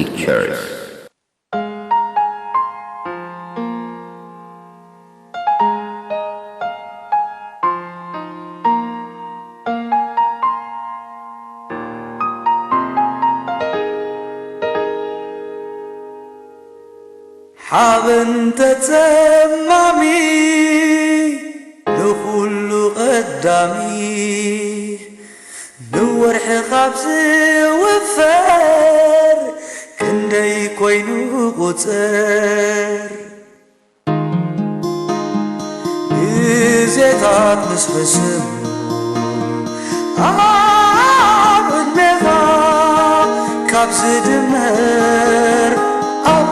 Church. ሓበን ተጸማሚ ንኹሉ ቀዳሚ ንወርሒ ካብ ዝውፈር ክንደይ ኮይኑ ቁጽር ግዜታት ምስ ሕስሙ ኣብ ዕድሜኻ ካብ ዝድመር ኣብ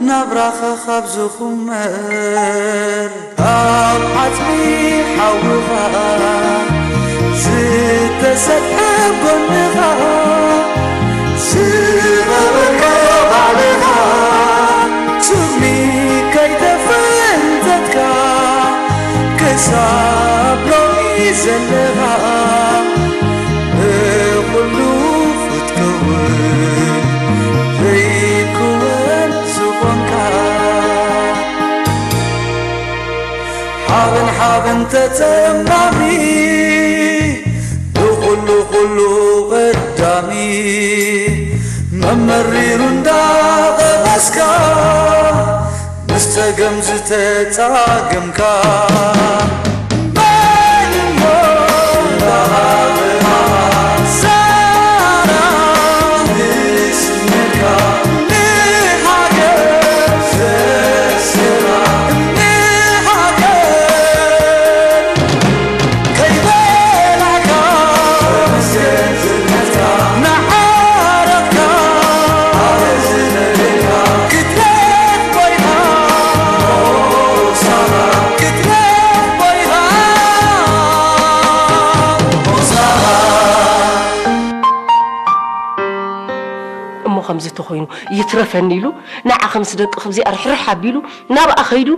ናብራኻ ካብ ዝኹመር ካብ ዓጽሚ ሓውኻ ዝተሰፍሐ ጎንኻ ዝነበርካ ባዕልኻ ስሚ ከይተፈንተትካ ክሳብ ሎሚ ዘለኻ ብኹሉ ክትከውን ዘይክወን ዝኾንካ ሓበን ሓበን ተጸማሚ ብኹሉ ኩሉ ቀዳሚ መመሪሩ እንዳቐመስካ ምስ ጸገም ዝተጻገምካ መን እሞ እንዳሃበ ሳራ ንስምካ ንሃገር ዘስራ ንሃገር ከይበላዕካ ንዓረቕካ ክትረፍ ኮይና ክትረፍ ኮይና እሞ ከምዚ ተኾይኑ ይትረፈኒ ኢሉ ንዓ ከምስ ደቂ ከምዚኣ ርሕርሕ ኣቢሉ ናብኣ ከይዱ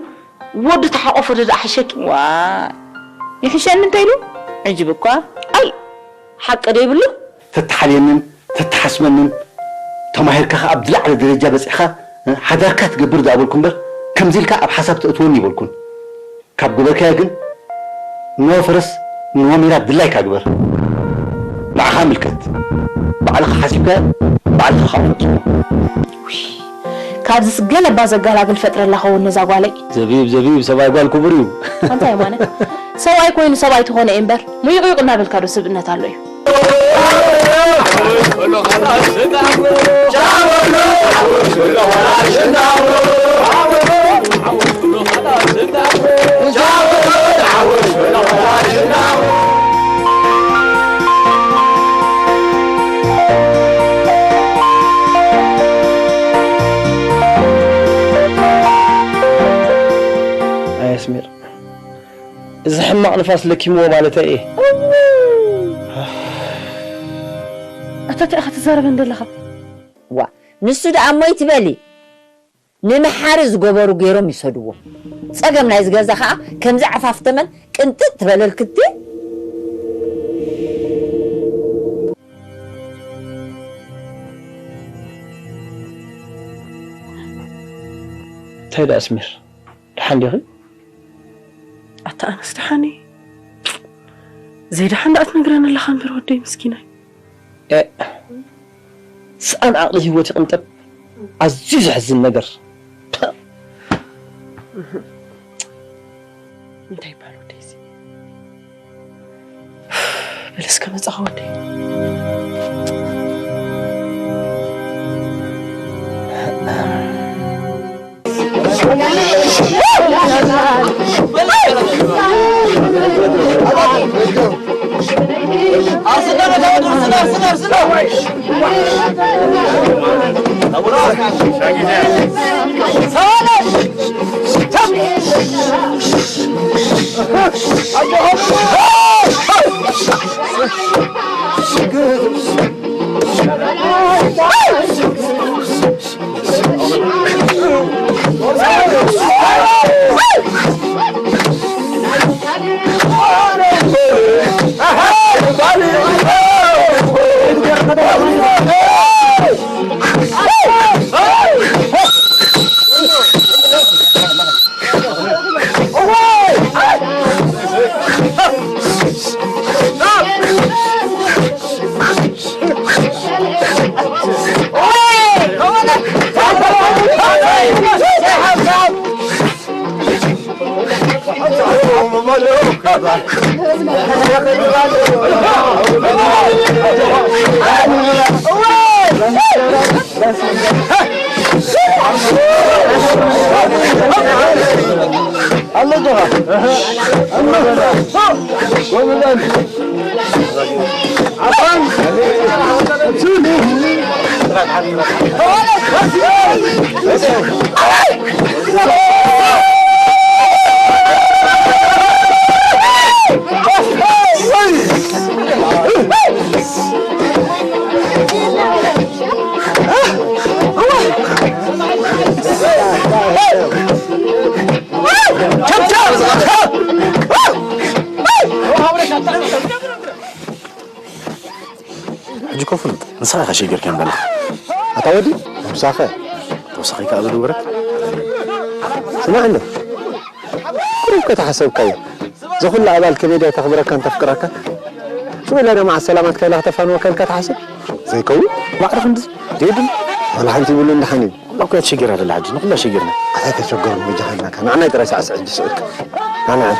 ወዲ ተሓቆፎ ዶ ደኣ ሓሸኪ? ዋ ይሕሸኒ እንተ ኢሉ ዕጅብ እኳ ኣይ ሓቂ ዶ ይብሉ? ተተሓልየንን ተተሓስበንን ተማሂርካ ከኣ ኣብ ዝለዓለ ደረጃ በጺሕካ ሓዳርካ ትገብር ዝኣበልኩ እምበር ከምዚ ኢልካ ኣብ ሓሳብ ተእትወኒ ይበልኩን። ካብ ገበርካዮ ግን ንወ ፈረስ ንወ ሜዳ ድላይካ ግበር። ንዓኻ ምልከት። ባዕልኻ ሓሲብካዮ ባዕልኻ ከኣ ፈጽሞ። ውይ፣ ካብዚስ ገለባ ዘጋላግል ፈጥረላ ኸውን ነዛ ጓለይ። ዘቢብ ዘቢብ ሰብኣይ ጓል ክቡር እዩ። ኣንታ የማነ፣ ሰብኣይ ኮይኑ ሰብኣይ ትኾነ እየ እምበር፣ ሙይቑይቕ እናበልካ ዶ ስብእነት ኣሎ እዩ? ኣየስሚር፣ እዚ ሕማቕ ንፋስ ለኪምዎ ማለተይ እየ። ኣታ እንታይ ኢኻ ትዛረበን ዘለኻ? ዋ፣ ንሱ ደኣ እሞ ይትበሊ። ንመሓሪ ዝገበሩ ገይሮም ይሰድዎ። ጸገም ናይ ዝገዛ ኸኣ ከምዚ ዓፋፍ ተመን ቅንጥጥ ትበለልክቲ። እንታይ ደኣ ኣስሚር? ደሓን ዲኺ? ኣታ ኣነስ ደሓን እየ። ዘይደሓን ደኣ ትነግረኒ ኣለኻ እምበር ወደይ ምስኪናይ። ኤእ፣ ስኣን ዓቕሊ ህይወት ይቕንጠብ። ኣዝዩ ዘሕዝን ነገር። እንታይ ይበሃል ወደይ እዚ? በል እስከ መጻኻ ወደይ። ሕጂ ኮፍን ንስኻ ኢኻ ሸጊርካዮም ዘለኻ። ኣታ ወዲ፣ ምሳኸ? ተወሳኺ ከኣ በል ውረድ። ስማዕ እንዶ፣ ቁሩብ ከተሓሰብካዮ። እዚ ኩሉ ኣባል ከመይ ድያ ተኽብረካን ተፍቅረካን? ስቕ ኢላ ዶ መዓስ ሰላማትካ ኢላ ክተፋንወካ ኢልካ ትሓስብ? ዘይከውን? ማዕረ ክንድዚ? ዘይድል? ዋላ ሓንቲ ይብሉ እንድሓን እዩ። ኩላ እኮ እያ ትሸጊራ ዘላ ሕጂ፣ ንኹላ ሸጊርና። ኣታ ተሸገሩ በጃኻ ኢልናካ። ንዓናይ ጥራይ ሳዕስዕ ሕጂ ስቕ ኢልካ። ንዓናይ።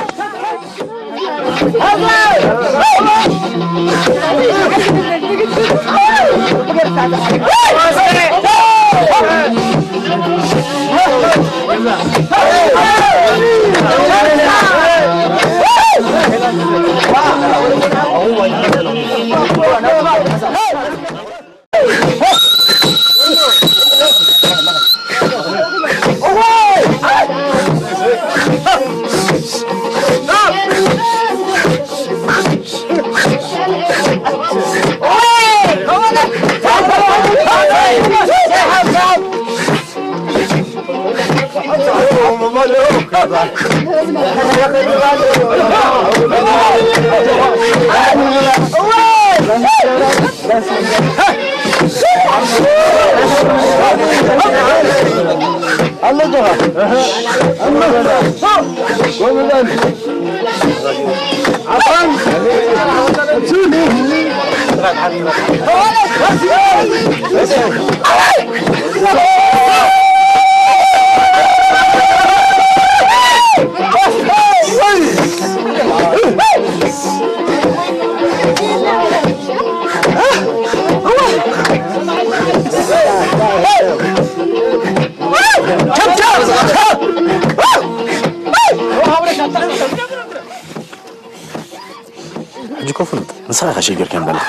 ሕጂ ኮፍን ንስኻ ኢኻ ሸጊርካዮም ዘለኻ።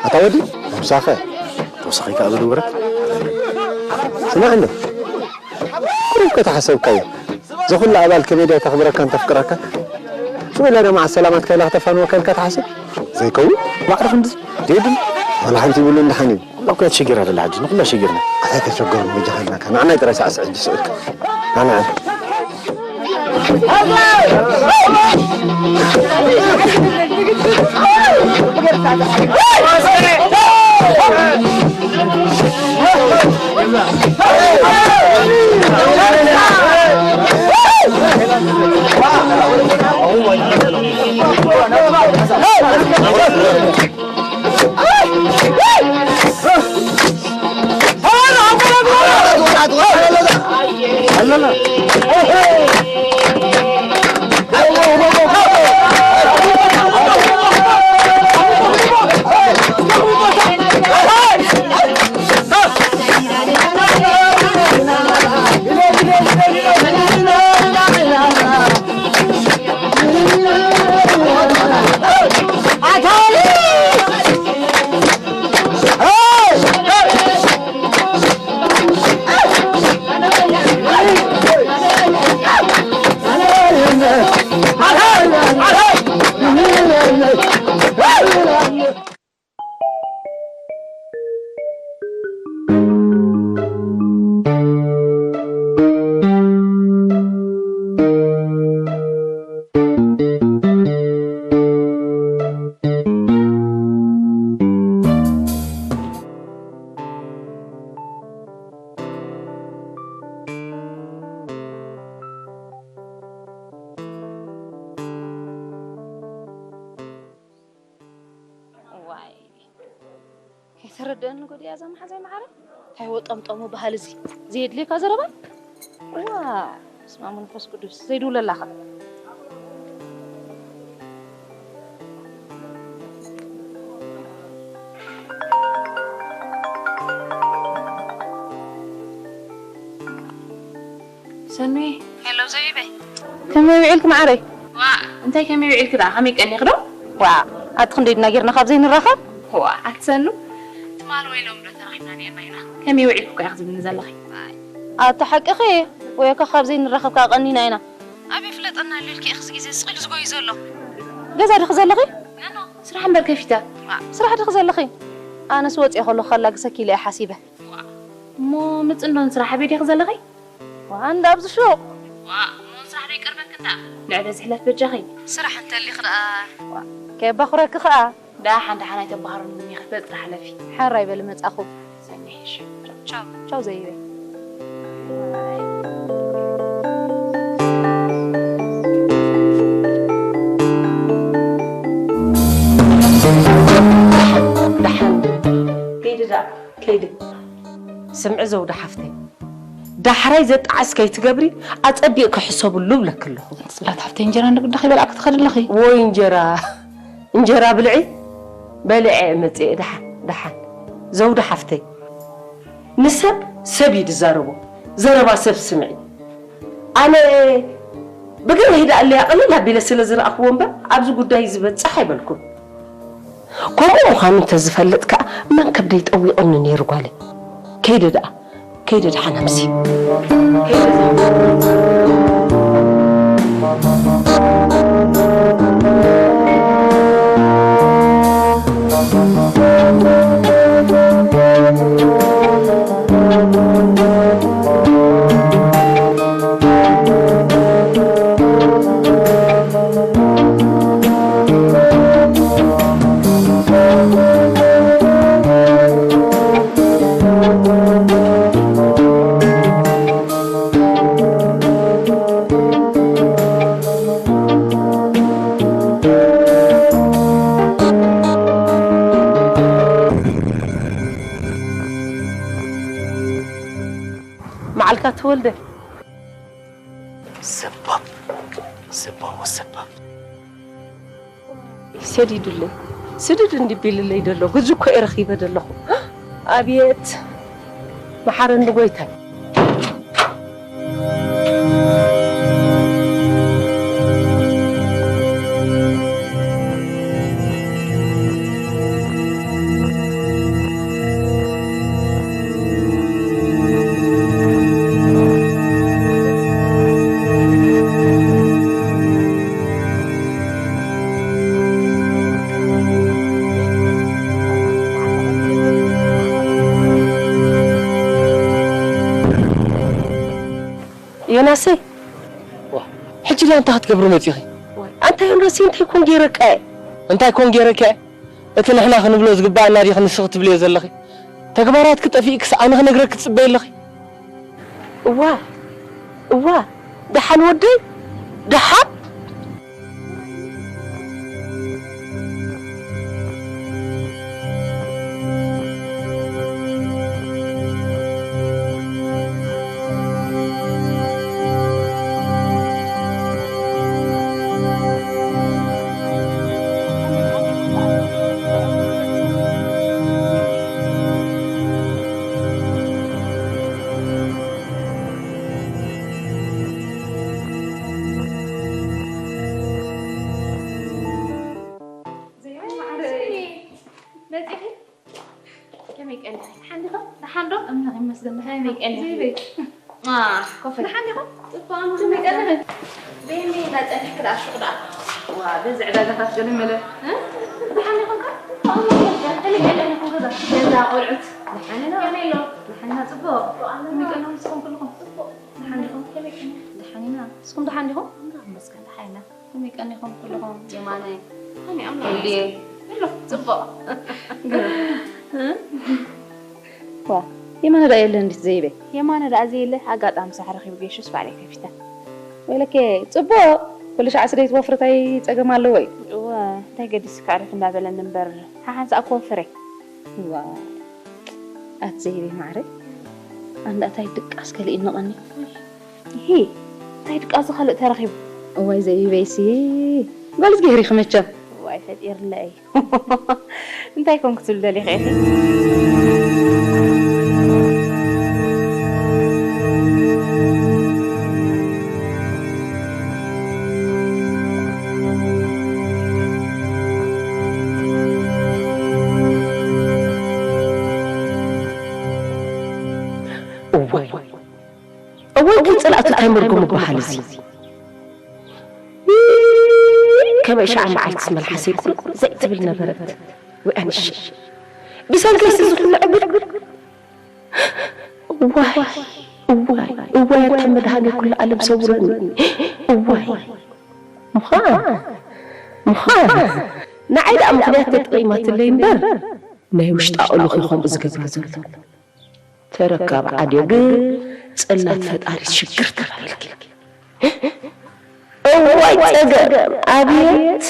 ኣታ ወዲ፣ ምሳኸ? ተወሳኺ ከኣ በል ውረድ። ስማዕ እንዶ፣ ቁሩብ ከተሓሰብካዮ። እዚ ኩሉ ኣባል ከመይ ድያ ተኽብረካን ተፍቅረካን? ስቕ ኢላ ዶ መዓስ ሰላማትካ ኢላ ክተፋንወካ ኢልካ ትሓስብ? ዘይከውን? ማዕረ ክንድዚ? ዘይድል? ዋላ ሓንቲ ይብሉ እንድሓን እዩ። ኩላ እኮ እያ ትሸጊራ ዘላ ሕጂ፣ ንኹላ ሸጊርና። ኣታ ተሸገሩ በጃኻ ኢልናካ። ንዓናይ ጥራይ ሳዕስዕ ሕጂ ስቕ ኢልካ። ንዓናይ። ዋይ፣ ከይተረደአኒ ጎዲኣ እዛ መሓዛይ መዓረ። እንታይ ወጠምጠሙ ባህል እዚ? ዘየድልየካ ዘረባ? ዋ፣ በስመ ኣብ መንፈስ ቅዱስ፣ ዘይድውለላኻ። ሰኑየ። ሄሎ ዘይበይ። ከመይ ውዒልክ መዓረይ? ዋ፣ እንታይ ከመይ ውዒልክ ደኣ? ከመይ ቀኒኽ ዶ? ዋ፣ ኣቲ ክንደይ ድና ጌርና ካብ ዘይንራኸብ? ዋ፣ ኣቲ ሰኑ። ትማል ወይ ሎም ዶ ተራኺብና ኔርና ኢና። ከመይ ውዒልክ እኮ ኢኺ ዝብልኒ ዘለኺ። ኣቲ ሓቅኺ፣ ወይ እኮ ካብ ዘይንራኸብ ከኣ ቀኒና ኢና። ኣበይ ፍለጠና ኢልኪ ኢኺ እዚ ግዜ ስቕ ኢሉ ዝጎዩ ዘሎ? ገዛ ዲኺ ዘለኺ? ነኖ፣ ስራሕ እምበር ከፊተ። ስራሕ ዲኺ ዘለኺ? ኣነስ ወፂአ ከለኹ ከላግሰኪ ኢለ እየ ሓሲበ። እሞ ምፅንዶን ስራሕ ኣበይ ዲኺ ዘለኺ? ዋ፣ እንዳ ኣብዚ ሹቕ። ዋ፣ እሞ ስራሕ ዶ ይቀርበኪ እንዳ? ንዕበ ዝሕለፍ በጃኺ። ስራሕ እንተሊኺ ደኣ። ዋ፣ ከየባኹረኪ ኸኣ። ደኣ ሓንቲ ሓናይ ተባህሩኒ እኒኺ በጥሪ ሓለፊ። ሕራይ በሊ መጻኹ። ሰኒ፣ እሺ። ቻው። ቻው ዘይበይ። ደሓን። ከይዲ ደኣ፣ ከይዲ። ስምዒ ዘውዲ ሓፍተይ፣ ዳሕራይ ዘጣዕስ ከይትገብሪ ኣጸቢቕኪ ሕሰብሉ እብለኪ ኣለኹ። ጽላት ሓፍተይ፣ እንጀራ እንዳ ጉዳኺ በላዕኪ ትኸዲ ኣለኺ። ወይ እንጀራ፣ እንጀራ ብልዒ፣ በሊዐ እየ መጺኤ። ደሓን፣ ደሓን። ዘውዲ ሓፍተይ፣ ንሰብ ሰብ እዩ ዝዛረቦ። ዘረባ ሰብ ስምዒ። ኣነ ብግርሂ ደኣ ኣለያ ቅልል ኣቢለ ስለ ዝረኣኽዎ እምበር ኣብዚ ጉዳይ ዝበጽሕ ኣይበልኩን። ከምኡ ምዃኑ እንተዝፈልጥ ከኣ መን ከብደይ ጠዊቑኒ ነይሩ ጓለይ። ከይደ ደኣ፣ ከይደ ደሓን ኣምሲ። መዓልካ ተወልደ። ሰባብ፣ ሰባብ፣ ሰባብ። ሰዲዱለይ፣ ስድድ እንዲቢልለይ ደሎ፣ ግዚ እኮ እየ ረኺበ ደለኹ። ኣብየት፣ መሓረኒ ጎይታይ። ዮናሰይ፣ ዋ፣ ሕጂ ላ እንታይ ክትገብሪ መጺኺ? ዋይ፣ ኣንታ ዮናሰይ፣ እንታይ ኮን ገይረካ እየ? እንታይ ኮን ገይረካ እየ? እቲ ንሕና ክንብሎ ዝግባኣና ዲኺ ንስኺ ትብልዮ ዘለኺ? ተግባራትኪ ጠፊእክስ ኣነ ክነግረኪ ትጽበይ ኣለኺ? እዋ፣ እዋ፣ ደሓን ወደይ፣ ደሓን። መጺኺ? ከመይ ቀኒኺ? ደሓን ዲኺ? ደሓን ዶ? ኣምላኽ ይመስገን፣ ደሓን ከመይ ቀኒኺ? ዘይበይ። አ፣ ኮፈይ። ደሓን ዲኹም? ጽቡቕ፣ ኣምላኽ ከመይ ይመስገን። ቀኒኺ? በየመይ እንዳጸኒሕኪ ደኣ ሹቕ ደኣ? ዋ፣ በዚ ዕዳጋታት ገለ መለ። እ? ደሓን ዲኹም ከ? ጽቡቕ፣ ኣምላኽ ይመስገን። ከመይ ቀኒኹም ገዛ? ገዛ፣ ቆልዑት? ደሓን ኢና። ከመይ ኣሎ? ደሓን ኢና፣ ጽቡቕ። ጽቡቕ፣ ኣምላኽ። ከመይ ቀኒኹም ንስኹም ኩልኹም? ጽቡቕ። ደሓን ዲኹም? ከመይ ቀኒኹም? ደሓን ኢና። ንስኹም ደሓን ዲኹም? ኣምላኽ ይመስገን፣ ደሓን ኢና። ከመይ ቀኒኹም ኩልኹም? የማነ። ከመይ ኣምላኽ ወልድየ። ይመስገን። ኣሎ፣ ጽቡቕ። ዋ፣ የማነ ደኣ የለ እንዲት ዘይበ? የማነ ደኣ ዘየለ፣ ኣጋጣሚ ሳሕ ረኺቡ ጌሹስ ባዕለይ ከፊተ። ወይለከ፣ ጽቡቕ። ኩሉ ሻዕ ስደይ ትወፍሪ ታይ ጸገም ኣለዎ እዩ? እወ፣ እንታይ ገዲስካ ዕረፍ እንዳበለኒ እምበር፣ ሓሓንሳእ ክወፍር እየ። ዋ፣ ኣት ዘይበይ ማዕረ፣ ኣንዳ ታይ ድቃስ ከሊእኒ ቀኒ። ይሄ እንታይ ድቃ እዚ ካልእ ተረኺቡ? እዋይ ዘይበይሲ፣ ጓል እዝግሄር ኢኺ መቸም። እዋይ ፈጢርለይ። እንታይ ኮን ክትብል ደሊኺ ኢኺ? እዋይ እዋይ፣ ከይጸላእቱ እንታይ መርጎም ምበሃል እዚ። ከመይ ሸዓ መዓልቲ መልሓሰይ ቁርጥ ዘይትብል ነበረት። ወይ ኣንሺ፣ ብሰንከይሲ ዝኹሉ ዕግር። እዋይ እዋይ እዋይ፣ ኣታ መድሃኔ ኩሉ ዓለም ሰውረኒ። እዋይ ምዃን ምዃን፣ ንዓይ ደኣ ምኽንያት ተጠቒማትለይ እምበር፣ ናይ ውሽጣ ኣእሉኽ እዩ ከምኡ ዝገብራ ዘሎ። ተረካብ ዓድዮ ግን፣ ጽላት ፈጣሪ ሽግር ተባሂልኪ። እዋይ ጸገም፣ ኣብየት።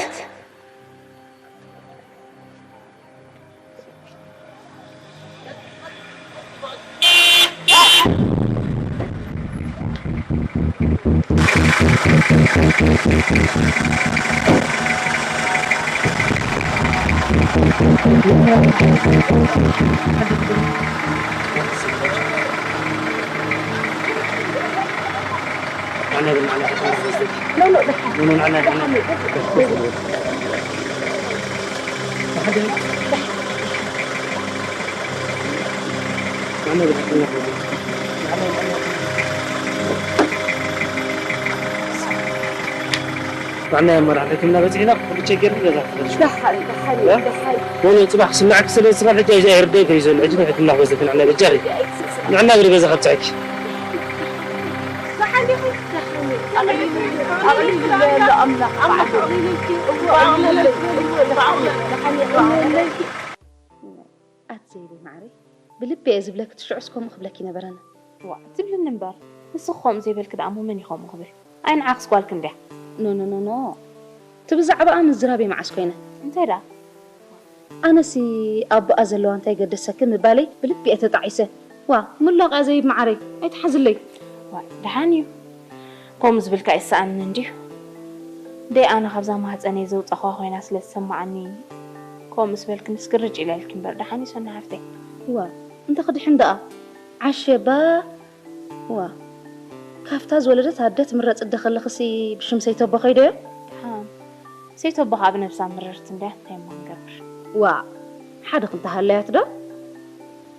ዋና መራሕቲ ሕክምና በፂሕና፣ ኩሉ ቸገር ገዛ ክትበልሽ። ደሓን፣ ደሓን፣ እ? ደሓን። ወይኔ፣ ፅባሕ ክስምዐኪ ስለ ዝኽእል፣ ሕጂ ኣይርደይ ከይዘሉ፣ ሕጂ ሕክምና ክወስደኪ ንዕና በጃኺ። ንዕና ግዲ ገዛ ከብፅሐኪ። ደሓን ኢኹ፣ ደሓን ኢኹ። ኣቕሊሉ፣ ኣቕሊሉ ኣሎ ኣምላኽ። ኣምላኽ ኣቕሊሉ ኢልኪ። እዎ፣ ኣቕሊሉ፣ እዎ፣ ደሓን ኢኹ። ደሓን ኢኹ። ኣቲ ዘይደይ ማዕረይ፣ ብልቢ እየ ዝብለኪ፣ ትሽዑስ ከምኡ ክብለኪ ነበረኒ። ዋእ ትብልኒ እምበር፣ ንስኺ ከምኡ ዘይበልኪ ደኣ እሞ መን እዩ ከምኡ ክብል? ኣይ ንዓኽስ ጓልኪ እንድያ። ኖ ኖ ኖ ኖ፣ እቲ ብዛዕባኣ ምዝራብ እየ መዓስ ኮይነ። እንታይ ደኣ? ኣነሲ ኣቦኣ ዘለዋ እንታይ ገደሰኪ ምባለይ ብልቢ እየ ተጣዒሰ። ዋ፣ ምሎቕ እያ ዘይብ መዓረይ፣ ኣይትሓዝለይ። ዋእ ደሓን እዩ። ከምኡ ዝብልካ ይሰኣንን እንድዩ። ደይ ኣነ ካብዛ ማህፀነይ ዘውፃኹዋ ኮይና ስለ ዝሰማዓኒ፣ ከምኡ ምስ በልክንስ ግርጭ ኢለልኪ እምበር፣ ደሓን እዩ ሰኒ ሓፍተይ። ዋ፣ እንተ ክድሕን ደኣ፣ ዓሸባ፣ ዋ፣ ካብታ ዝወለደት ኣደ ትምረፂ እደ ከለኽሲ ብሽም ሰይተቦ ከይደዮ? ደሓን፣ ሰይተቦ ከዓ ብነብሳ ምርርቲ እንድያ፣ እንታይ እሞ ንገብር? ዋ፣ ሓደ ክልተ ሃለያት ዶ?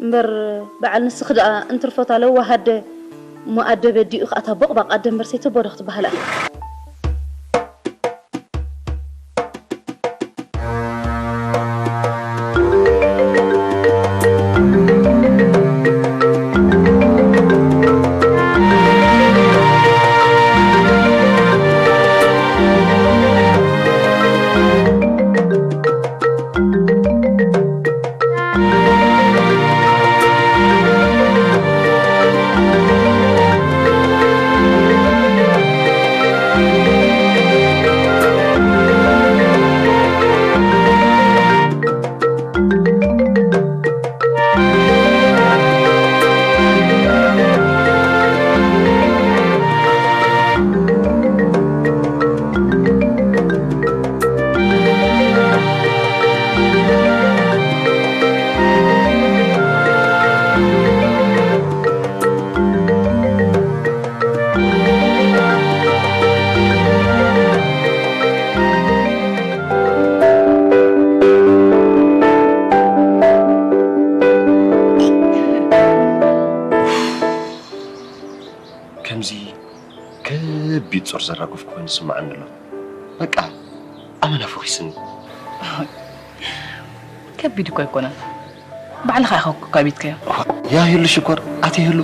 እምበር በዓል ንስኺ ደኣ እንትርፎታ ለዋህ ኣደ እሞ ኣደ በዲኡ ከኣ እታ ቦቕባቕ ኣደ እምበር ሰይተቦ ዶ ክትበሃላ? ከምዚ ከቢድ ጾር ዘራገፍኩ ኮይኑ ዝስምዓኒ ኣሎ። በቃ ኣመና ፈኺስኒ። ከቢድ እኮ ኣይኮነን። ባዕልኻ ኢኻ እኮ ከቢድካዮ። ያ ይህሉ ሽኮር፣ ኣቲ ይህሉ፣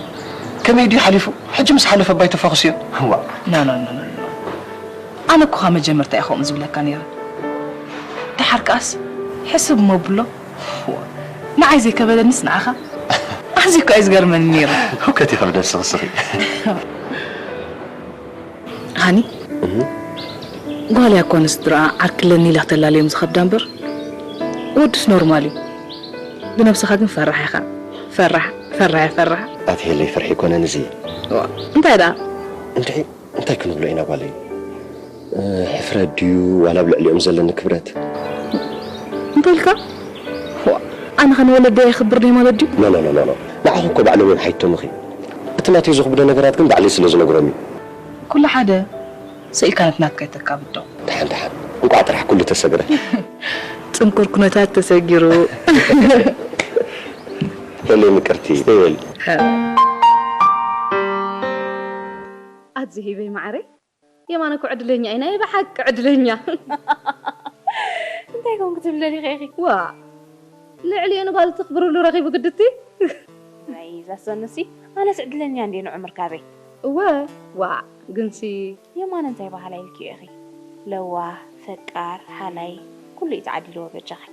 ከመይ ድዩ ሓሊፉ? ሕጂ ምስ ሓለፈ ባይ ተፋኹስዮ። ዋ። ኖ፣ ኖ፣ ኖ፣ ኖ፣ ኖ። ኣነ እኮ ካብ መጀመርታ እየ ከምኡ ዝብለካ ነይረ። ደሓር ከኣስ ሕስብ እሞ ብሎ። ንዓይ ዘይከበደኒስ ንዓኻ ኣዝዩ እኮ እዩ ዝገርመኒ ነይሩ። ህውከት እዩ ካብ ደስ ክስኺ። ሃኒ፣ እህ። ጓል እያ እኮ ንስድራኣ ዓርኪ ኣለኒ ኢላ ክተላልዮም ዝኸብዳ እምበር፣ ወድስ ኖርማል እዩ። ብነብስኻ ግን ፈራሕ ኢኻ። ፈራሕ፣ ፈራሕ፣ ፈራሕ። ኣትሄለይ ፍርሒ ኣይኮነን እዚ። ዋ፣ እንታይ ደኣ? እንድዒ፣ እንታይ ክንብሎ ኢና ጓለይ? እ፣ ሕፍረት ድዩ ዋላ ኣብ ልዕሊኦም ዘለኒ ክብረት? እንታይ ኢልካ? ዋ፣ ኣነ ኸ ንወለደይ ኣይኽብርን እየ ማለት ድዩ? ኖ፣ ኖ፣ ኖ፣ ኖ፣ ኖ። ንዓኹም እኮ ባዕሎም እዮም ሓይቶምኺ። እቲ ናተይ ዘኽብዶ ነገራት ግን ባዕለይ ስለ ዝነግሮም እዩ። ኩሉ ሓደ፣ ስኢልካ ነቲ ናትካ ኣይተካብዶ። ደሓን፣ ደሓን። እንቋዕ ጥራሕ ኩሉ ተሰግረ። ጽንኩር ኩነታት ተሰጊሩ። ሄለይ ምቅርቲ፣ ስተይ በሊ። ዝሂበይ ማዕረይ። የማነ እኮ ዕድለኛ እዩ፣ ናይ ብሓቂ ዕድለኛ። እንታይ ኮንኩ ትብለኒ ኸ ኢኺ? ዋ፣ ልዕሊኡ ንጓል ትኽብርሉ ረኺቡ ግድቲ። ናይ እዛ ሰኑሲ፣ ኣነስ ዕድለኛ እንዴ ንዑ ምርካበይ። እወ፣ ዋ፣ ግንሲ። የማነ እንታይ በሃላይ ኢልኪዮ ኢኺ? ለዋህ፣ ፈቃር፣ ሓላይ፣ ኩሉ እዩ ተዓዲልዎ በጃኺ።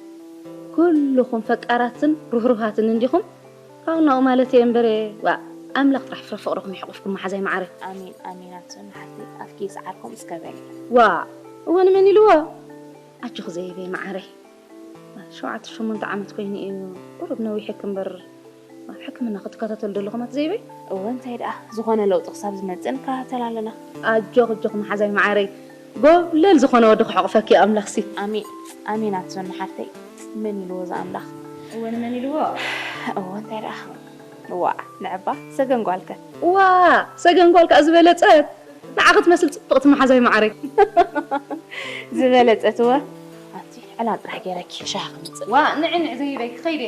ኩልኹም ፈቃራትን ርህሩሃትን እንዲኹም። ካብኡ ናብኡ ማለት እየ እምበር፣ ዋ፣ ኣምላኽ ጥራሕ ፍረ ፍቕርኹም ይሕቑፍኩም መሓዛይ ማዕረ። ኣሜን፣ ኣሜን ኣትሰኑ ሓፍተይ፣ ኣፍኪ ይስዓርኩም እስከ በሊ። ዋ፣ እወ ንመን ኢልዎ? ኣጆኺ ዘይበይ ማዕረይ። ሸውዓተ ሸሞንተ ዓመት ኮይኑ እዩ፣ ቁሩብ ነዊሕክ እምበር፣ ኣብ ሕክምና ክትከታተል ደለኹም ኣቲ ዘይበይ? እወ እንታይ ደኣ፣ ዝኾነ ለውጢ ክሳብ ዝመጽእ ንከታተል ኣለና። ኣጆኽ፣ ኣጆኽ መሓዛይ ማዓረይ፣ ጎብለል ዝኾነ ወዲ ክሕቑፈኪ ኣምላኽሲ። ኣሜን፣ ኣሜን ኣትሰኑ ሓፍተይ፣ መን ኢልዎ እዚ ኣምላኽ? እወ ንመን ኢልዎ? እወ እንታይ ደኣ፣ ዋ ንዕባ ሰገን ጓልከ? ዋ ሰገን ጓልካ ዝበለጸት፣ ንዓ ክትመስል ጽብቕቲ መሓዛይ ማዓረይ። ዝበለጸት እወ። ኣንቲ ዕላል ጥራሕ ገይረኪ ሻሂ ከምጽእ። ዋ ንዕ ንዕ ዘይበይ ክኸይደ።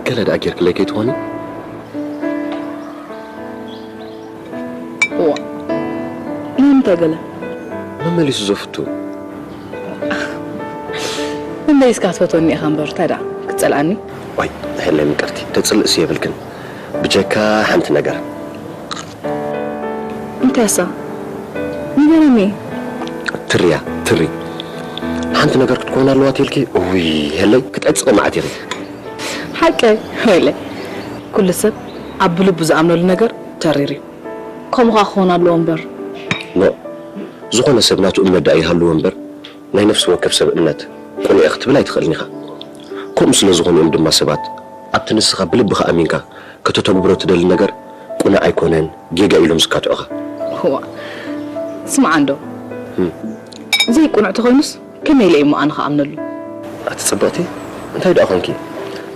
ገለ ደኣ ጌርክለይ ከይትኾኒ? እዋ፣ ንምንታይ ገለ? መመሊሱ ዘፍቱ። መመሊስካ ትፈትወኒ ኢኻ እምበር፣ እንታይ ደኣ ክትጸልኣኒ? ዋይ፣ ሄለይ ምቅርቲ፣ ተጽልእሲ የብልክን። ብጀካ ሓንቲ ነገር። እንታይ እሳ? ንገረኒ። ትርያ፣ ትሪ። ሓንቲ ነገር ክትኮን ኣለዋ ተልኪ። ውይ፣ ሄለይ፣ ክትዕጽቂ መዓት ኢኺ። ሓቀይ፣ ወይለይ። ኩሉ ሰብ ኣብ ብልቡ ዝኣምነሉ ነገር ተሪር እዩ። ከምኡ ኸኣ ክኾን ኣለዎ እምበር። ኖ፣ ዝኾነ ሰብ ናቱ እምነት ደኣ ይሃልዎ እምበር፣ ናይ ነፍሲ ወከፍ ሰብ እምነት ቅኑዕ እዩ ክትብል ኣይትኽእልን ኢኻ። ከምኡ ስለ ዝኾኑ እዮም ድማ ሰባት ኣብቲ ንስኻ ብልብኻ ኣሚንካ ከተተግብሮ ትደሊ ነገር ቅኑዕ ኣይኮነን፣ ጌጋ ኢሎም ዝካትዑኻ። እዋ፣ ስምዓ እንዶ። እም። ዘይቅኑዕ ተኾይኑስ ከመይ ኢለ እየ እሞ ኣነ ክኣምነሉ? ኣቲ ጽብቕቲ፣ እንታይ ደኣ ኾንኪ?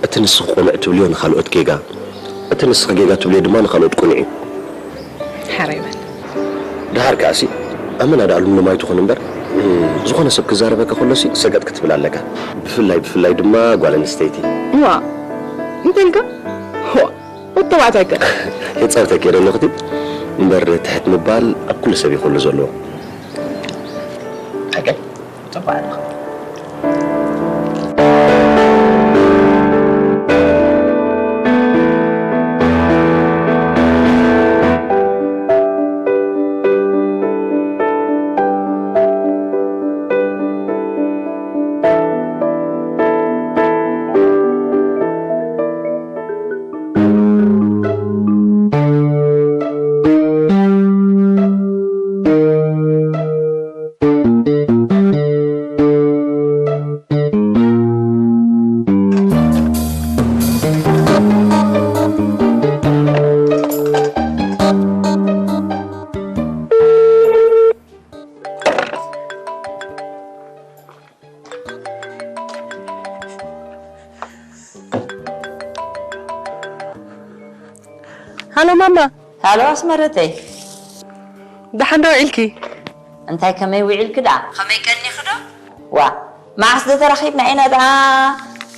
እቲ ንስኺ ቅኑዕ ትብልዮ ንኻልኦት ጌጋ፣ እቲ ንስኺ ጌጋ ትብልዮ ድማ ንኻልኦት ቅኑዕ እዩ። ሓራይ በል። ደሓር ከኣሲ፣ ኣመና ደኣ ልምሉም ኣይትኹን እምበር፣ እም፣ ዝኾነ ሰብ ክዛረበካ ከሎሲ ሰገጥ ክትብል ኣለካ። ብፍላይ፣ ብፍላይ ድማ ጓል ኣንስተይቲ። እዋ፣ እንታይ ኢልካ? እዋ፣ ወዲ ተባዕታይ ከ? የጻውተኪ እየ ዘለኹ እቲ እምበር ትሕት ምባል ኣብ ኩሉ ሰብ እዩ ክህሉ ዘለዎ። ሓቀይ? ጽቡቕ ኣለኻ። ሃሎ ማማ። ሃሎ ኣስመረተይ። ደሓን ዶ ውዒልኪ? እንታይ ከመይ ውዒልኪ ደኣ? ከመይ ቀኒኺ ዶ? ዋ፣ መዓስ ዶ ተራኺብና ኢና ደኣ?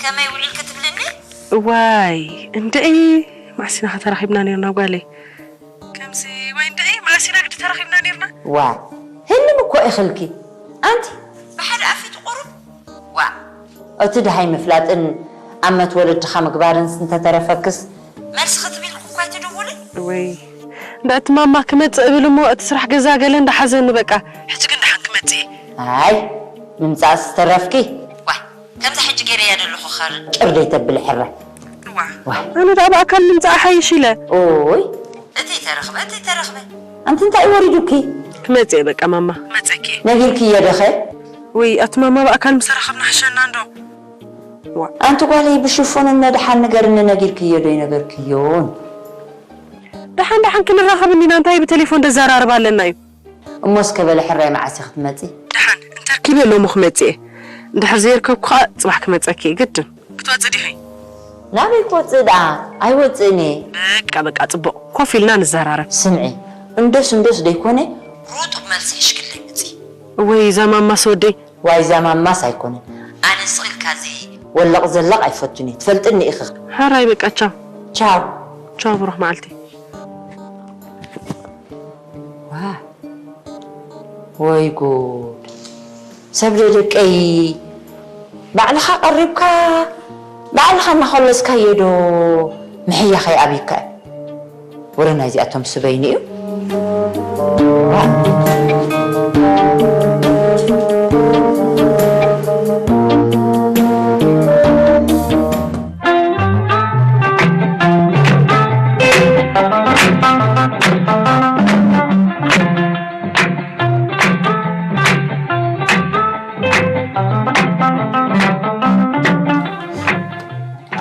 ከመይ ውዒልኪ ትብልኒ? እዋይ፣ እንድዒ፣ መዓስ ኢና ተራኺብና ነርና ጓለይ? ከምዚ፣ ወይ እንድዒ፣ መዓስ ኢና ግዲ ተራኺብና ነርና? ዋ፣ ህልም እኮ ኢኽልኪ። ኣንቲ፣ ብሓደ ኣፊ ትቑርብ? ዋ፣ እቲ ድሃይ ምፍላጥን ኣመት ወለድኻ ምግባርንስ እንተተረፈክስ፣ መልሲ ክትብልኩ እኳ ኣይትድውልን? ወይ፣ እንዳ እቲ ማማ ክመጽእ እብል እሞ፣ እቲ ስራሕ ገዛ ገለ እንዳሓዘኒ በቃ። ሕጂ ግን ደሓን ክመጽእ እየ። ኣይ፣ ምምጻእስ ዝተረፍኪ? ዋይ፣ ከምዛ ሕጂ ገይረያ ዘለኹ ኸር ጭር ደይተብሊ ሕራይ። እዋ፣ ዋይ። ኣነ ደኣ ብኣካል ምምጻእ ሓይሽ ኢለ። ኦይ። እቲ ተረኽበ፣ እቲ ተረኽበ። ኣንቲ እንታይ እዩ ወሪዱኪ? ክመጽእ እየ በቃ ማማ፣ ክመጸኪ እየ። ነጊርክዮ ዶ ኸ? ወይ፣ ኣቲ ማማ ብኣካል ምስ ተራኸብና ሕሸና እንዶ። ዋ። ኣንቲ ጓለይ ብሽፉን እነ ደሓን ንገርኒ ነጊርክዮ ዶ ኣይነገርክዮን? ደሓን ደሓን ክንራኸብ እንዲና፣ እንታይ ብቴሌፎን ደዘራርብ ኣለና እዩ። እሞ እስከ በለ ሕራይ መዓስ ኢኺ ክትመጺ? ደሓን እንተርኪበ ሎሚ ክመጽእ እየ። እንድሕር ዘየርከብኩ ኸኣ ጽባሕ ክመጸኪ እየ ግድን። ክትወጽእ ዲኺ? ናበይ ክወጽእ ደኣ? ኣይወጽእን እየ። በቃ በቃ ጽቡቕ። ኮፍ ኢልና ንዘራረብ። ስምዒ፣ እንዶስ እንዶስ ደይኮነ ሩጡብ መልሲ ሒሽክለይ ምጺ። እወይ እዛ ማማስ ወደይ። ዋይ እዛ ማማስ ኣይኮነን። ኣነ ስቕ ኢልካ እዚ ወለቕ ዘለቕ ኣይፈቱን እየ። ትፈልጥኒ ኢኺ። ሕራይ በቃ ቻው። ቻው። ቻው ብሩኽ መዓልቲ። ዋ፣ ወይ ጉድ። ሰብ ዶ ደቀይ፣ ባዕልኻ ቀሪብካ፣ ባዕልኻ እናኾለስካዮ ዶ ምሕያኽ ይኣብዩካ እዩ? ወረ ናይዚኣቶም ስበይኒ እዩ። ዋ።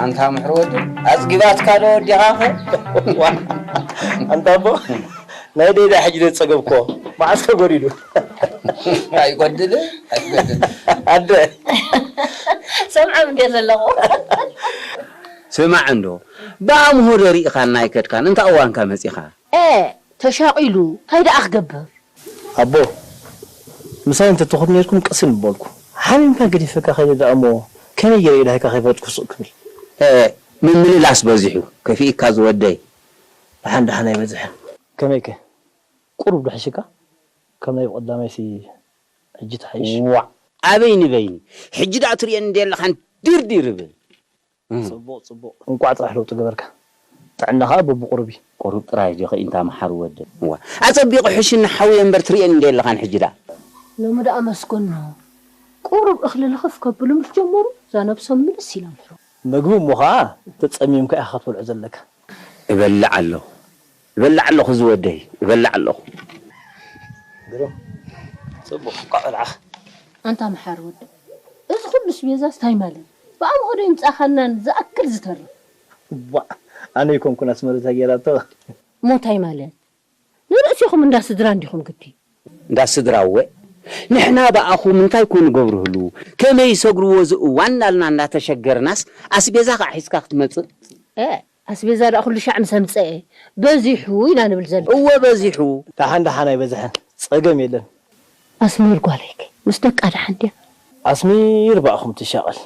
ኣንታ ምሕር ወዲ፣ ኣጽጊባትካ ዶ ወዲኻ ኸ? ኣንታ ኣቦ፣ ናይ ደይዳ ሕጂ ዶ ጸገብኮ? መዓስ ከ ጎዲሉ? ኣይጎድልን፣ ኣይጎድልን። ኣደ። ሰምዖም እንድየ ዘለኹ። ስማዕ እንዶ፣ ብኣምሆ ዶ ርኢኻና ኣይከድካን? እንታይ እዋንካ መጺኻ? ኤ፣ ተሻቒሉ፣ እንታይ ደኣ ክገብር? ኣቦ፣ ምሳይ እንተትኹን ነይርኩም ቅስን ምበልኩ። ሓሚምካ ገዲፈካ ከይደ ደኣ እሞ፣ ከመይ ገይረ ኢድሃይካ ከይፈለጥኩ ስቕ ክብል? እ፣ ምምልላስ በዚሑ፣ ከፊእካ ዝወደይ። ደሓን ደሓን ኣይበዝሕን። ከመይከ? ቁሩብ ዶ ሒሽካ? ከም ናይ ብቐዳማይሲ ሕጂ ትሓይሽ? ዋዕ! ኣበይ ንበይኒ? ሕጂ ደኣ ትርእየኒ እንደ ኣለኻን ድርዲር እብል። እም። ጽቡቕ፣ ጽቡቕ። እንቋዕ ጥራሕ ለውጢ ገበርካ። ጥዕና ኸኣ በብቑሩብ እዩ። ቁሩብ ጥራይ ድዩ ኸኢንታ መሓሪ ወደይ? እዋ፣ ኣጸቢቑ ሕሽኒ ሓውየ እምበር ትርእየኒ እንደ ኣለኻን ሕጂ ደኣ። ሎሚ ደኣ መስገኖ። ቁሩብ እኽሊ ልኽፍ ከብሉ ምስ ጀመሩ፣ እዛ ነብሶም ምልስ ኢላ ምሕሩ። መግቢ እሞ ኸኣ ተጸሚምካ ኢኻ ክትበልዖ ዘለካ። እበልዕ ኣለኹ። እበልዕ ኣለኹ ዝወደይ፣ እበልዕ ኣለኹ። ግርም። ጽቡቕ፣ እንቋዕ በላዕኻ። ኣንታ መሓሪ ወደይ፣ እዚ ኹሉ ስቤዛስ ታይ ማለት? ብኣምሆ ዶ ይምጻኻናን ዝኣክል ዝተርፍ? ዋእ፣ ኣነ ኣይኮንኩን ኣስመረታ ጌራቶ። እሞ ታይ ማለት? ንርእሲኹም እንዳ ስድራ እንዲኹም ግዲ። እንዳ ስድራ እወ። ንሕና ብኣኹም እንታይ ኮን ንገብርህሉ? ከመይ ይሰግርዎ እዚ እዋን እናልና እንዳተሸገርናስ ኣስቤዛ ኸዓ ሒዝካ ክትመጽእ? እ፣ ኣስቤዛ ደኣ ኩሉ ሻዕ ምስ ኣምጸኤ፣ በዚሑ ኢና ንብል ዘለና። እወ በዚሑ። ደሓን ደሓን ኣይበዝሐን፣ ጸገም የለን። ኣስሚር ጓለይከ ምስ ደቃ ደሓን ድያ? ኣስሚር ብኣኹም ትሻቐል።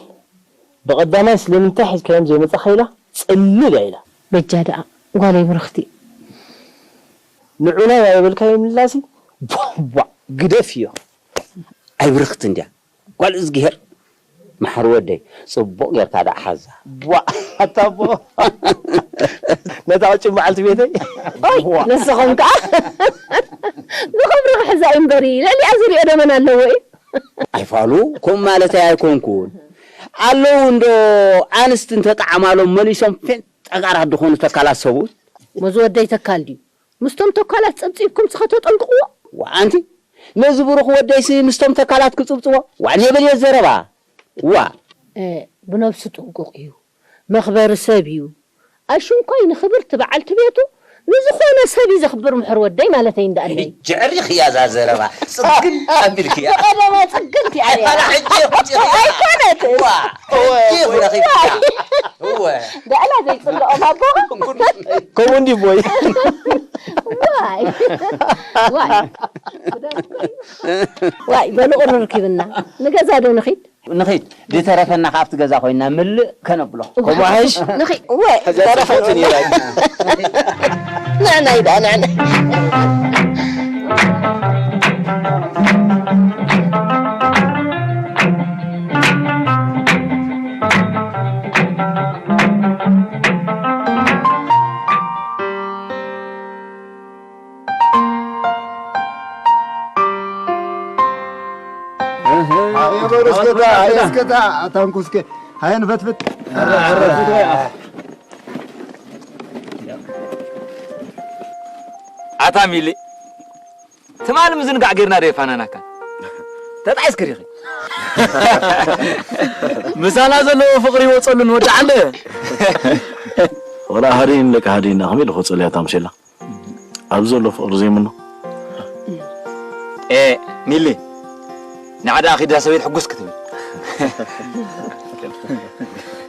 ብቐዳማይ ስለምንታይ ሒዝካዮም ዘይመጻኻ ኢላ ጽልል እያ ኢላ። በጃ ደኣ ጓለይ ብርኽቲ። ንዑናይ ኣየበልካዮ ምላሲ ቧ፣ ቧ፣ ግደፍዮ። ኣይ ብርኽቲ እንድያ። ጓል እዝግሄር፣ መሓሪ ወደይ፣ ጽቡቕ ጌርካ ደኣ ሓዛ። ቧ፣ ኣታ ኣቦ። ነታ ቅጭን በዓልቲ ቤተይ። ኦይ፣ ቧ። ንስኹም ከኣ ብኽብሪ ክሕዛ እዩ እምበሪ፣ ልዕሊኣ ዝሪኦ ደመና ኣለዎ እዩ። ኣይፋሉ፣ ከምኡ ማለተይ ኣይኮንኩን። ኣለዉ እንዶ ኣንስቲ እንተጠዓማሎም መሊሶም ፌንጣ ጋራት ዝኾኑ ተካላት ሰብኡት። መዚ ወደይ ተካል ድዩ? ምስቶም ተኳላት ጸብጺብኩም ጽኸ ተጠንቅቕዎ። ዋ፣ ኣንቲ፣ ነዚ ብሩኽ ወደይሲ ምስቶም ተካላት ክጽብጽቦ? ዋ፣ ኔበል እየ ዘረባ። ዋ። እ፣ ብነብሱ ጥንቁቕ እዩ። መኽበሪ ሰብ እዩ። ኣሽንኳይ ንኽብርቲ በዓልቲ ቤቱ ንዝኾነ ሰብ እዩ ዘኽብር ምሕር ወደይ ማለተይ እንዳኣለይ። ጀዕሪኽ እያ እዛ ዘረባ። ጽግን ኣቢልክ እያ። ብቐደማ ጽግንቲ እያ ነይራ። ኣላ ሕጂ፣ ሕጂ እያ። ኣይኮነትን። ዋ፣ ሕጂ እየ ክረኺብካ። እወ። ደዕላ ዘይጽልኦም ኣቦ። ከምኡ እንዲ ቦይ። ዋይ። ዋይ። ዋይ፣ በሉ ቁሪ ርኪብና። ንገዛ ዶ ንኺድ? ንኺድ። ዝተረፈና ከኣ ኣብቲ ገዛ ኮይና ምልእ ከነብሎ። ከምኡ ኣይሽ? ንኺድ። ወይ፣ ሕዛ ተረፈ ጽቡቕ ነይራ። ንዕና ኢዳ፣ ንዕና። ኣየ በሉ እስከ፣ ኣየ እስከ፣ ኣታንኩ እስከ፣ ሃየ ንፈትፍት። ኣታ ሚሊ፣ ትማሊ ምዝንጋዕ ጌርና ዶ የፋናናካ? ተጣዒስኪ ዲኺ? ምሳና ዘለዎ ፍቕሪ ይወጸሉ ንወዲ ዓንደ። ወላ ሃዲን ደቂ ሃዲን ከመይ ኢሉ ክወጸሉ እያ ታምሴላ? ኣብ ዘሎ ፍቕሪ ዘይምኖ። ኤ፣ ሚሊ፣ ንዓ ደኣ ኺዳ ሰበይት ሕጉስ ክትብል።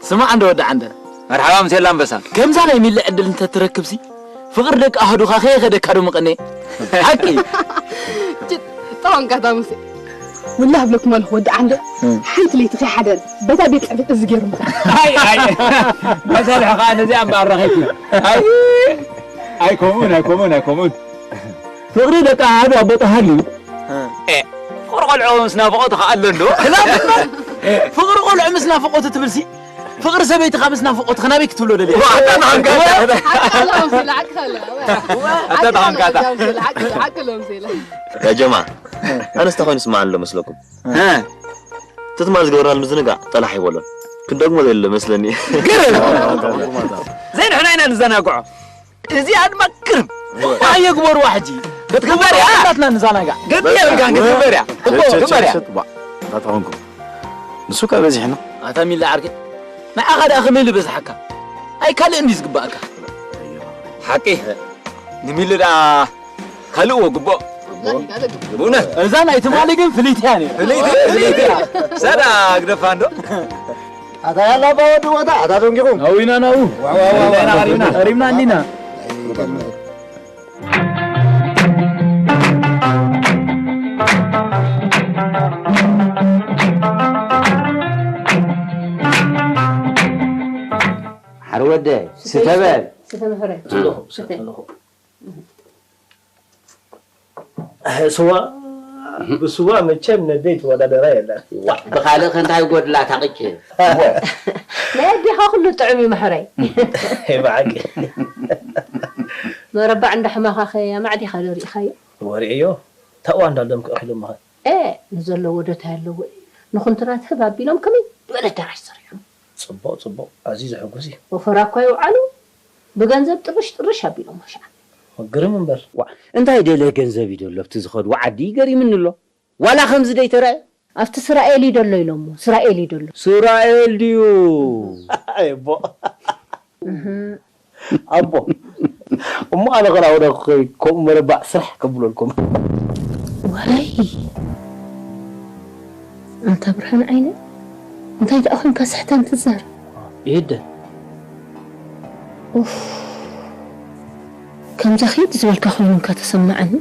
ስማዕ እንዶ ወዲ ዓንደ። መርሓባ ምሴላ ኣንበሳ። ከምዛ ናይ ሚሊ ዕድል እንተትረክብሲ፣ ፍቕሪ ደቂ ኣህዱኻ ከየኸደካ ዶ ምቐኔ? ሓቂ። ጭ-፣ ጠዋንካ ታሙሴ። ወላሂ እብለኩም ኣለኹ ወዲ ዓንደ፣ እም። ሓንቲ ለይቲ ከይሓደረ በታ ቤት ጽሕፈት እዚ ገይሩ ምጻእ። ኣይ፣ ኣይ። መሳርሒ ከኣ ነዚኣ እምበኣር ረኺብኪ። ኣይ፣ ኣይ፣ ከምኡን፣ ኣይ፣ ከምኡን፣ ኣይ፣ ከምኡን። ፍቕሪ ደቂ ኣሃዱ ኣብ ቦታ ሃልዩ። እ። ኤ፣ ፍቕሪ ቆልዑ ምስ ናፍቖቱ ከኣ ኣሎ እንዶ። ፍቕሪ ቆልዑ ምስ ናፍቖቱ ትብልሲ፣ ፍቕሪ ሰበይትኻ ምስ ናፍቖትኻ ናበይ ክትብሎ ደልያ? ዋ፣ ኣታ ተሃንካታ። ሓቂ ኣለዎም ሲላ፣ ሓቂ ኣለዎም። ኣታ ተሃንካታ። ሓቂ ኣለዎም ሲላ፣ ሓቂ፣ ሓቂ ኣለዎም ሲላ። ያ ጀማ፣ ኣነስ ተኾይኑ ስማዕ ኣሎ መስለኩም? እ። እቲ ትማሊ ዝገበርናሉ ምዝንጋዕ ጠላሕ ኣይበሎን። ክንደግሞ ዘየለ መስለኒ። ግርም! ዘይንሕና ኢና ንዘናግዖ። እዚኣ ድማ ግርም። ኣየ ግበርዋ ሕጂ። ክትግበር እያ። ናትና ንዘናጋዕ። ግዲ የብልካን ክትግበር እያ። እኮ ግበር እያ። ሸት፣ ሸት፣ ባ፣ ናትኹምኩም። ንሱ ከ በዚሕና። ኣታ ሚሊ ዓርከይ። ንዓኻ ደኣ ከመይ ኢሉ በዝሓካ? ኣይ ካልእ እንድዩ ዝግባኣካ። ሓቂ። ንሚሊ ደኣ ካልእ እዎ ግቡእ። ብእውነት። እዛ ናይ ትማሊ ግን ፍልይቲ እያ ነይራ። ፍልይቲ፣ ፍልይቲ እያ። ሰዳ ግደፋ እንዶ። ኣታ ያላ ኣባ ወዲ ቦታ፣ ኣታ ደንጊኹም። ናዊና ናው። ዋ፣ ዋ፣ ዋ፣ ዋ። ቀሪብና፣ ቀሪብና እንዲና። ሓር ወደ፣ ስተ በል። ስተ መሕረ። ኣለኹ፣ ስተ። ኣለኹ። ስዋ፣ ብስዋ መቸም ነደይ ትወዳደራ የለን። ዋ፣ ብኻልእ ከ እንታይ ይጎድላ እታ ቅጭ? ናይ ኣዴኻ ኩሉ ጥዑም እዩ፣ መሕረይ። ብሓቂ። መረባዕ እንዳ ሕማኻ ከ ኣማዕዲኻ ዶ ርኢኻዮ? ወሪኤዮ። ታዋ እንዳሎም ክእኺሎምኻ። ኤ፣ ንዘለዎ ዶ እንታይ ኣለዎ? ንኹንትራት ህብ ኣቢሎም ከመይ ዝበለ ኣዳራሽ ሰሪሖም። ጽቡቕ፣ ጽቡቕ። ኣዝዩ ዘሐጉስ እዩ። ወፈራ እኳ ይውዓሉ፣ ብገንዘብ ጥርሽ ጥርሽ ኣቢሎም ሻዕ። ግርም እምበር። ዋ፣ እንታይ ደለ ገንዘብ እዩ ደሎ ኣብቲ ዝኸድዎ ዓዲ? ገሪምኒ ኣሎ። ዋላ ከምዚ ደይተራእየ? ኣብቲ እስራኤል እዩ ደሎ ኢሎሞ። እስራኤል እዩ ደሎ። እስራኤል ድዩ? ኣቦ። እህ። ኣቦ። እሞ ኣነ ኸላ ወደ ከምኡ መረባዕ ስራሕ ከብለልኩም። ዋይ። ኣንታ ብርሃን ዓይነ፣ እንታይ ደኣ ኮንካ ስሕተን ትዛረብ? ይህደ። ኡፍ። ከምዛ ኺድ ዝበልካ ኮይኑ እንካ ተሰማዓኒ።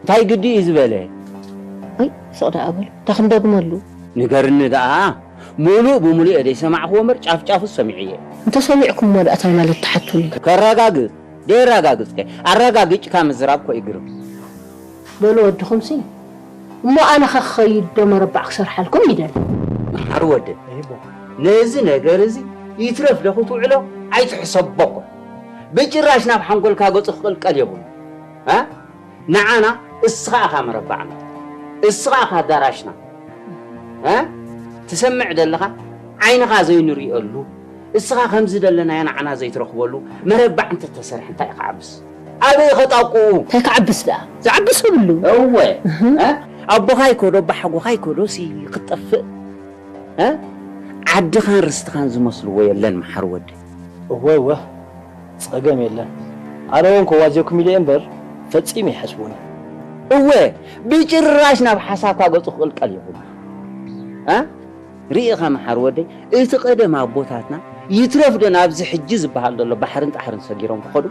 እንታይ ግዲ እዩ ዝበለ? ኣይ፣ ስቕ ደኣ በል። እንታይ ክንደግመሉ? ንገርኒ ደኣ። ሙሉእ ብሙሉእ እየ ዘይሰማዕክዎ እምበር ጫፍ ጫፉ ሰሚዐ እየ። እንተ ሰሚዕኩምዎ ደኣ እንታይ ማለት ትሓቱኒ? ከረጋግጽ። ደየረጋግጽከ? ኣረጋጊጽካ ምዝራብ እኮ እዩ ግርም። በሉ ወድኹምሲ፣ እሞ ኣነ ኸ ክኸይድ ዶ መረባዕ ክሰርሓልኩም ይደሊ? መሓር ወደ፣ ነዚ ነገር እዚ ይትረፍ ዶ ክትውዕሎ ኣይትሕሰቦ እኮ። ብጭራሽ ናብ ሓንጎልካ ገጹ ክቕልቀል የብሉ። እ? ንዓና እስኻ ኢኻ መረባዕና፣ እስኻ ኢኻ ኣዳራሽና። እ? ትሰምዕ ደለኻ ዓይንኻ ዘይንሪኦሉ፣ እስኻ ከምዚ ደለናዮ ንዓና ዘይትረኽበሉ መረባዕ እንተተሰርሐ እንታይ ክዓብስ? ኣበይ ኸጣቁ? እንታይ ክዓብስ ደኣ? ዝዓብስ የብሉ። እወ። እህ። እ? ኣቦኻ ይኮዶ፣ ኣቦሓጎኻ ይኮዶ ሲ ክትጠፍእ? እ? ዓድኻን ርስትኻን ዝመስልዎ የለን መሓር ወደይ። እወ፣ እወ። ጸገም የለን። ኣነ እውን ከዋዜኩም ኢለ እየ እምበር ፈጺሙ ይሓስቡኒ። እወ፣ ብጭራሽ ናብ ሓሳብካ ገጹ ክቕልቀል የብሉ። እ? ርኢኻ መሓር ወደይ፣ እቲ ቀደም ኣቦታትና ይትረፍ ዶ ናብዚ ሕጂ ዝበሃል ዘሎ ባሕርን ጣሕርን ሰጊሮም ክኸዱ?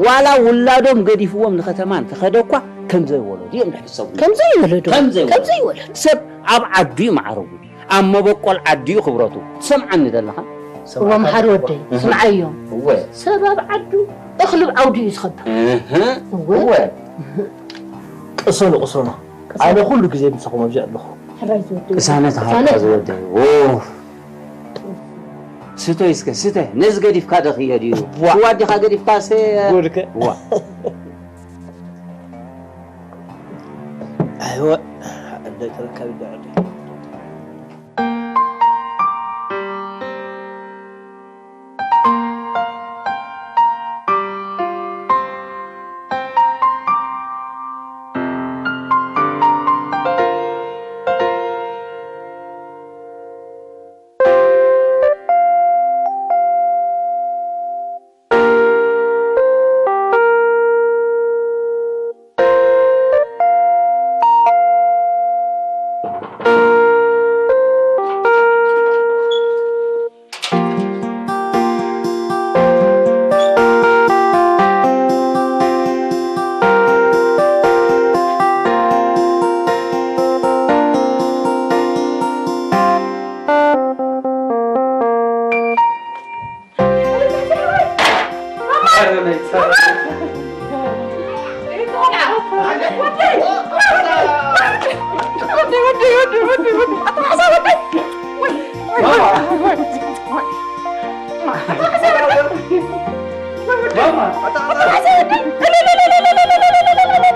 ዋላ ውላዶም ገዲፍዎም ንኸተማ እንተኸደ እኳ ከም ዘይወለዱ እዮም ዝሕሰቡ። ከም ዘይወለዱ። ከም ዘይወለዱ። ከም ዘይወለዱ። ሰብ ኣብ ዓዱ እዩ ማዕረጉ፣ ኣብ መበቆል ዓዱ እዩ ክብረቱ። ትሰምዓኒ ዘለኻ? እወ፣ መሓሪ ወደይ፣ እህ። ስምዓዮም። እወ። ሰብ ኣብ ዓዱ እኽሊ ኣብ ዓውዲ እዩ ዝኸብር። እህ። እወ። እወ። ቅሰኑ፣ ቅሰኑ። ቅሰኑ። ኣነ ኩሉ ግዜ ምሳኹም ኣብዚ ኣለኹ። ሕራይ ዝወደይ። ቅሳነት ሃብታ ቅሳነት። ዝወደይ። ዎ። ስቶይ እስከ፣ ስተ። ነዚ ገዲፍካ ዶ ክዮ ድዩ? ዋ። ሽዋ ኣዴኻ ገዲፍካ፣ ስተ። ጉድከ። ዋ። ኣይወ። ኣደ ተረካቢ ዳዕዲ።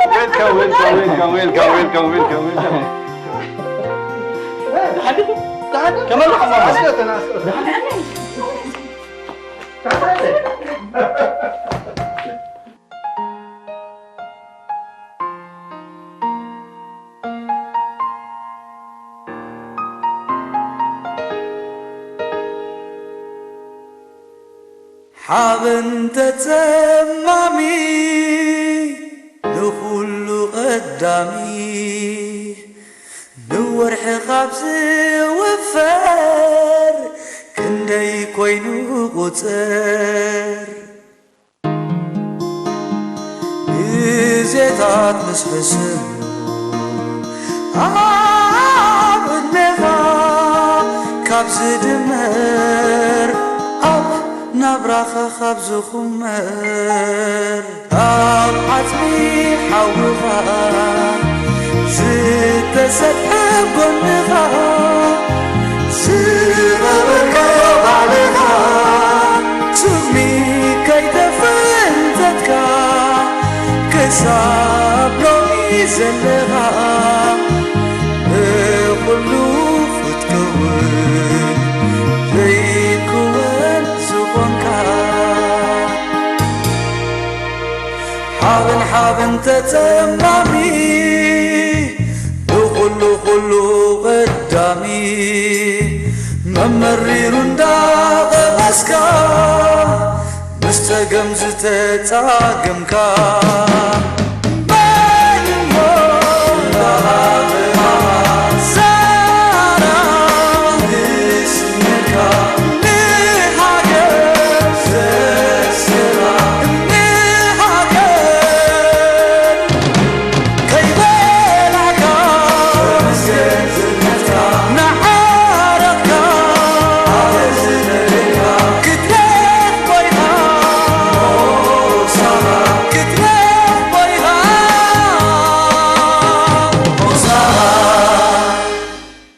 Welcome, welcome, welcome, welcome, welcome, welcome. ሓበን ተጸማሚ ንኹሉ ቀዳሚ፣ ንወርሒ ካብ ዝውፈር ክንደይ ኮይኑ ቁጽር። ግዜታት ምስ ሕስም ኣብ ዕድሜኻ ካብ ዝድመር፣ ኣብ ናብራኻ ካብ ዝኹመር፣ ኣብ ዓጽሚ ሓውኻ ዝተሰጥሐ ጎንኻ ዝነበርካዮ ባዕልኻ፣ ስሚ ከይተፈንተትካ ክሳብ ሎሚ ዘለኻ፣ ንኹሉ ክትከውን ዘይክወን ዝኾንካ። ሓበን ሓበን ተጸማሚ ንኹሉ ኩሉ ቀዳሚ፣ መመሪሩ እንዳቐመስካ ምስ ጸገም ዝተጻገምካ።